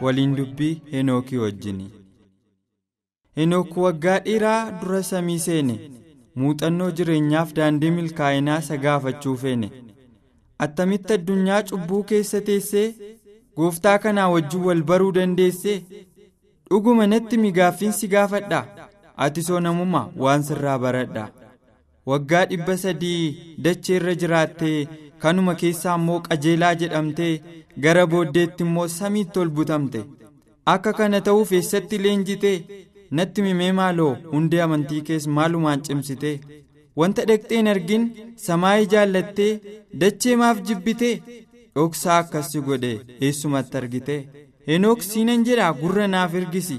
Waliin dubbii Henookii wajjini. Henook waggaa dheeraa dura samii seene. Muuxannoo jireenyaaf daandii milkaa'inaa isa gaafachuu feene. Attamitti addunyaa cubbuu keessa teessee gooftaa kanaa wajjin wal baruu dandeessee? Dhuguma natti migaaffiin si gaafadha. Ati soonamuma waan sirraa baradha. Waggaa 300 dacheerra jiraattee kanuma keessaa immoo qajeelaa jedhamtee gara booddeetti immoo samiitti ol butamte. Akka kana ta'uuf eessatti leenjitee? Natti mimee maaloo hundee amantii kees maalumaan cimsitee? Wanta dhaqxeen argin samaayii jaallattee dachee maaf jibbitee? Dhoksaa akkas si godhe eessumatti argite? Henook siinan jedhaa gurra naaf ergisi.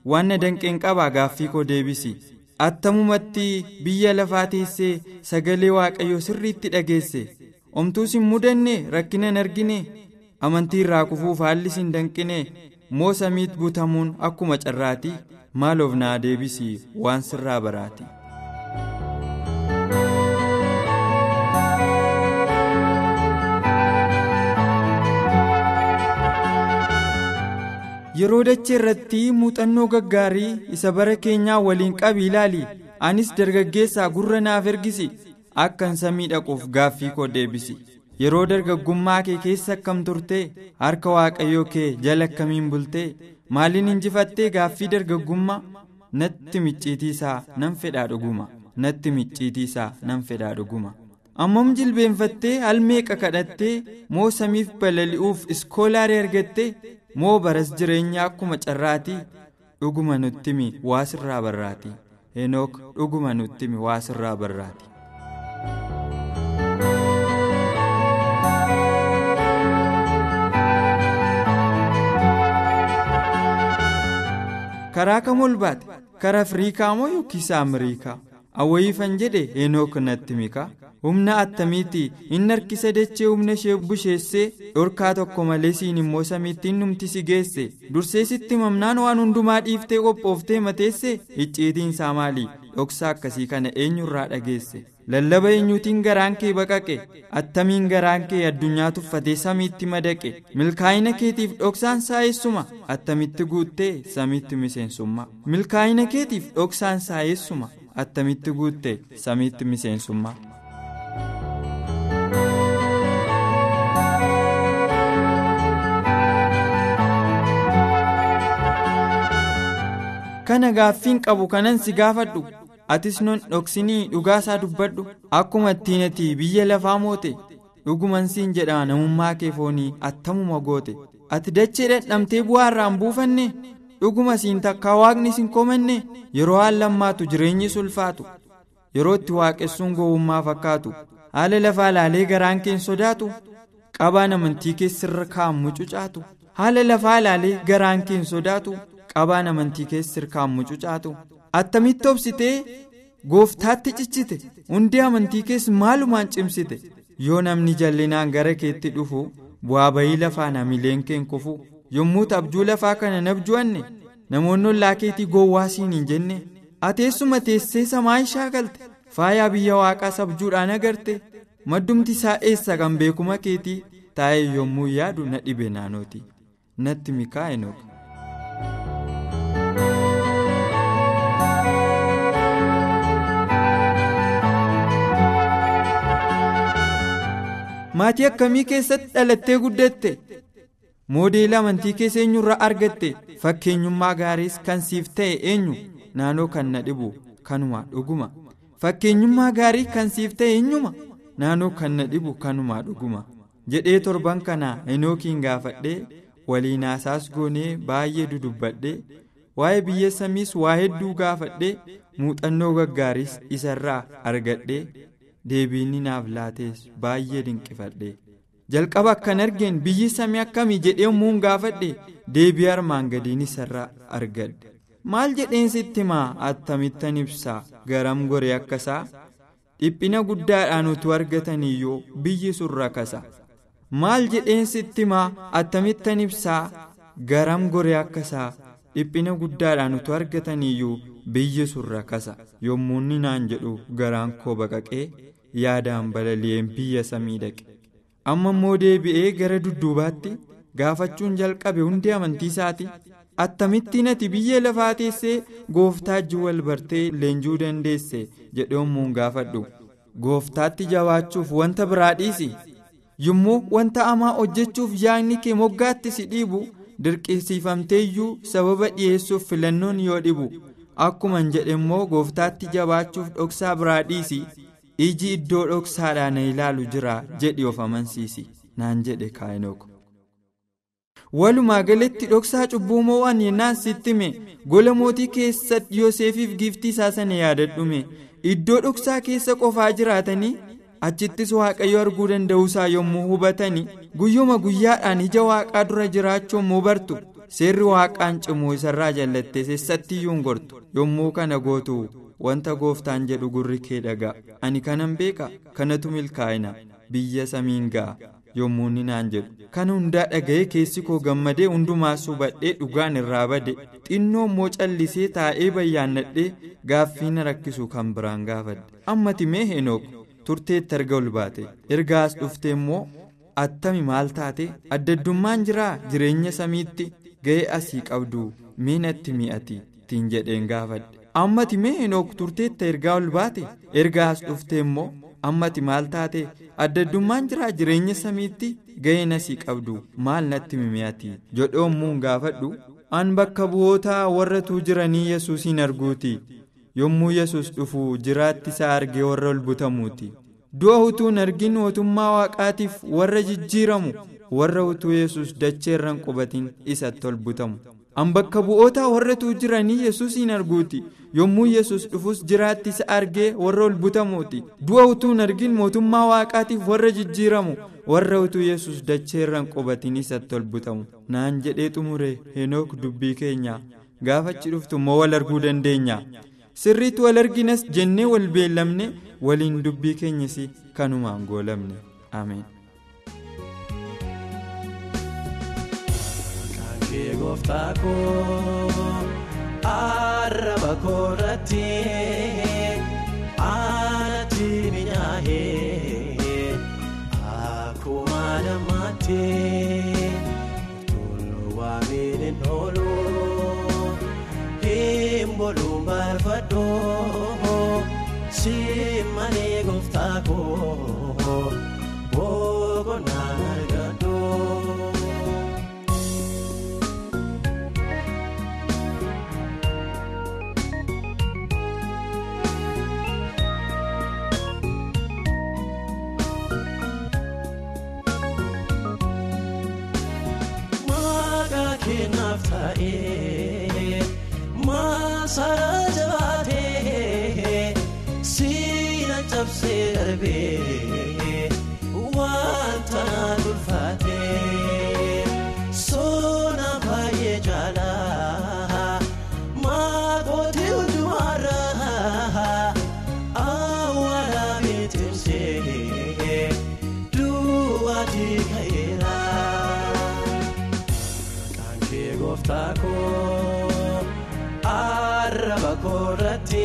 Waan na danqeen qabaa gaaffii koo deebisi. Attamumatti biyya lafaa teessee sagalee waaqayyoo sirriitti dhageesse. Omtuus hin mudanne rakkina hin argine. Amantii irraa kufuuf haalli hin danqine. Moo samiitti butamuun akkuma carraati? Maaloof naa deebisi waan sirraa baraati. Yeroo dachee irratti muuxannoo gaggaarii isa bara keenyaa waliin qabi ilaali. Anis dargaggeessaa gurra naaf ergisi. Akkan samii dhaquuf gaaffii koo deebisi. Yeroo dargaggummaa kee keessa akkam turte? Harka waaqayyoo kee jala akkamiin bulte? Maaliin injifattee gaaffii dargaggummaa? Natti micciitii isaa nan fedhaa dhuguma. Natti micciitii isaa nan fedhaa dhuguma. Ammam jilbeenfattee almeeqa kadhattee? Moo samiif balali'uuf iskoolaarii argattee? Moo baras jireenya akkuma carraati? Dhuguma nutti himi waa sirraa barraati. Henook dhuguma nutti himi waa sirraa barraati. Karaa kam ol baate? Karaa Afriikaa moo yookiis Ameerikaa? Awwayiifan jedhe Henook natti mika. Humna attamiiti inni harkisa dachee humna ishee busheessee dhorkaa tokko malee siin immoo samiitti innumti si geesse. Dursee sitti mamnaan waan hundumaa dhiiftee qophooftee mateesse. Icciitiin isaa maali? Dhoksaa akkasii kana eenyurraa dhageesse? Lallaba eenyuutiin garaan kee baqaqe? Attamiin garaan kee addunyaa tuffatee samiitti madaqe? Milkaa'ina keetiif dhoksaan isaa eessuma? Attamitti guuttee samiitti miseensummaa? Milkaa'ina keetiif dhoksaan isaa eessuma? Attamitti guuttee samiitti miseensummaa? Kana gaaffiin qabu kanan si gaafadhu. Atis non dhoksinii dhugaasaa dubbadhu. Akkuma ittiin ati biyya lafaa moote dhuguman siin jedhaa namummaa kee foonii attamuma goote. Ati dachee dhadhamtee bu'aa irraan buufanne? Dhuguma siin takkaa waaqni siin komanne? Yeroo haallammaatu jireenyi sulfaatu. Yeroo itti waaqessuun gowwummaa fakkaatu. Haala lafaa laalee garaan keen sodaatu. Qabaan amantii keessirra kaa'an mucucaatu. Haala lafaa laalee garaan keen sodaatu. Qabaan amantii keessirra kaa'an mucucaatu. Attamitti obsitee gooftaatti cichite? Hundee amantii keessa maalumaan cimsite? Yoo namni jallinaan gara keetti dhufu bu'aa bayii lafaan hamileen keen kufu. Yommuu abjuu lafaa kana nabju'anne namoonni ollaa keetii gowwaa siin hin jenne. Ati eessuma teessee samaa shaakalte? Faayaa biyya waaqaas abjuudhaan agarte? Maddumti isaa eessa kan beekuma keetii? Taa'ee yommuu yaadu na dhibe naanooti. Natti mikaa Henook. Maatii akkamii keessatti dhalattee guddatte? Moodeela amantii keessa eenyurraa argatte? Fakkeenyummaa gaariis kan siif ta'e eenyu? Naannoo kan na dhibu kanuma dhuguma. Fakkeenyummaa gaarii kan siif ta'e eenyuma? Naannoo kan na dhibu kanuma dhuguma. Jedhee torban kana Henookiin gaafadhee waliin haasaas goonee baay'ee dudubbadhee waa'ee biyya samiis waa hedduu gaafadhee muuxannoo gaggaariis isarraa argadhee deebiin naaf laatees baay'ee dinqifadhe. Jalqaba akkan argeen biyyi samii akkamii jedhee muun gaafadhe deebii armaan gadiin isarraa argadhe. Maal jedheen sitti himaa attamittan ibsaa garam goree akkasaa? Dhiphina guddaadhaan utuu argataniyyuu biyyi sun rakasa. Maal jedheen sitti himaa attamittan ibsaa garam goree akkasaa? Dhiphina guddaadhaan utuu argataniyyuu biyyi sun rakasa. Yommuu inni naan jedhu garaan koo baqaqee yaadaan balali'een biyya samii dhaqe. Amma immoo deebi'ee gara dudduubaatti Gaafachuun jalqabe hundi amantii isaati. Attamittiin ati biyya lafaa teessee gooftaa wajjin wal bartee leenjuu dandeesse jedhee yommuun gaafadhu. Gooftaatti jabaachuuf wanta biraa dhiisi. Yommuu wanta hamaa hojjechuuf yaadni kee moggaatti si dhiibu dirqisiifamteeyyuu sababa dhiyeessuuf filannoon yoo dhibu. Akkuman jedhe immoo gooftaatti jabaachuuf dhoksaa biraa dhiisi. Iji iddoo dhoksaadhaan na ilaalu jira jedhi of amansiisi naan jedhe Heenook. Walumaa galatti dhoksaa cubbuu moo'an yennaan sitti hime gola mootii keessatti Yoosefiif giiftii isaa sana yaadadhume iddoo dhoksaa keessa qofaa jiraatanii achittis waaqayyo arguu danda'uusaa yommuu hubatanii guyyuma guyyaadhaan ija waaqaa dura jiraachuu yommuu bartu seerri waaqaan cimuu isarraa jallattee sessattiyyuu hin gortu yommuu kana gootu wanta gooftaan jedhu gurri kee dhagaa ani kanan beeka kanatu milkaa'ina biyya samiin ga'a. Yommuu inni naan jedhu kana hundaa dhaga'ee keessi koo gammadee hundumaas hubadhee dhugaan irraa bade xinnoo immoo callisee taa'ee bayyaannadhee gaaffii na rakkisu kan biraan gaafadhe. Ammati mee Heenook turteetti erga ol baate erga as dhuftee immoo attami maal taate addaddummaan jiraa jireenya samiitti ga'ee asii qabdu mee natti mi'ati ittiin jedheen gaafadhe. Ammati mee Heenook turteetti ergaa ol baate erga as dhuftee immoo ammati maal taate addaddummaan jiraa jireenya samiitti ga'ee nasii qabdu maal natti mimi'ati jedhoommuun gaafadhu an bakka bu'ootaa warra jiranii Yesuusiin arguuti yommuu Yesuus dhufu jiraatti isaa argee warra ol butamuuti du'a utuu hin argin mootummaa waaqaatiif warra jijjiiramu warra utuu Yesuus dacheerran qubatin isatti ol butamu. An bakka bu'ootaa warra jiranii Yesuusiin arguuti yommuu Yesuus dhufus jiraatti isa argee warra ol butamuuti du'a utuu hin argin mootummaa waaqaatiif warra jijjiiramu warra utuu Yesuus dacheerran qubatin isatti ol butamu naan jedhee xumure Heenook dubbii keenya gaafachi dhuftu immoo wal arguu dandeenya sirriitti wal arginas jennee wal beellamne waliin dubbii keenyas kanumaan goolamne ameen. Gooftaa koo arraba koorratti aanatti minyaa'ee akkuma namaatti tolu waamiin hin oolu hin boluun barbaadhu si malee gooftaa koo boqonnaa argadhu. Maasara jabaatee siina cabsee darbee wanta ulfaatee soona baay'ee jaalaa maakootii hundumarraa awwaala beetimsee du'aatii ka'eera. Gooftaa koo arraba koorratti